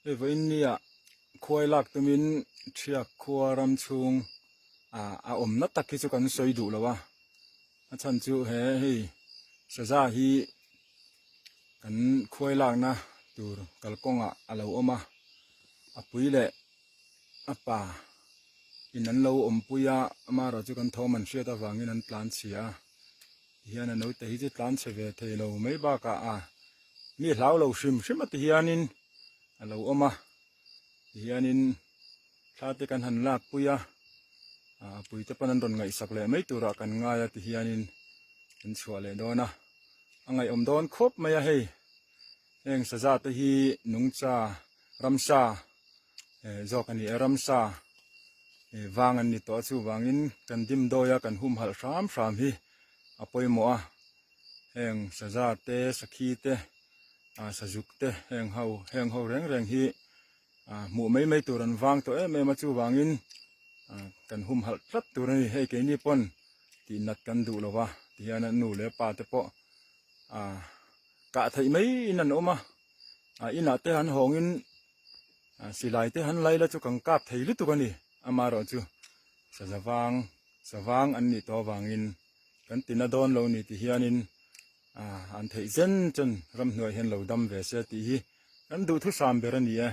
Hei vawiin nia khuai lak tumin Thiak khua ram chhung ah a awmna tak hi chu kan sawi duh lo a, a chhan chu he hei saza hi kan khuai lakna tur kalkawngah a lo awm a, a pui leh a pa in an lo awmpui a, amaherawhchu kan thawm an hriat avangin an tlan chhia a. Tihian a naute hi chu tlan chhe ve thei lo mai bakah a mi hlau lo hrim hrim a tihianin a lo awm a tihianin thla te kan han lak pui a a pui te pawn an rawn ngaihsak leh mai turah kan ngai a tihianin an chhuah leh dawn a a ngaihawm dawn khawp mai a hei heng saza te hi nungcha ramsa eh zawk a ni a ramsa eh vang an ni tawh a chuvangin kan dimdawi a kan humhalh hram hram hi a pawimawh a heng saza te sakhi te ah sazuk te heng ho heng ho reng reng hi ah hmuh mai mai tur an vang tawh em em a chuvangin ah kan humhalh tlat tur a ni hei keini pawn tih nat kan duh lo va tihian a nu leh pa te pawh ah kah theih mai in an awm a ah inah te han hawngin Silai te han lai la chu kan kap thei lutuk a ni. Amaherawhchu saza vang, savang an nih tawh avangin kan tina dawn lo ni ti hianin an theih zen chuan ramhnuai hian lo dam ve se tih hi kan duhthusam ber a ni e.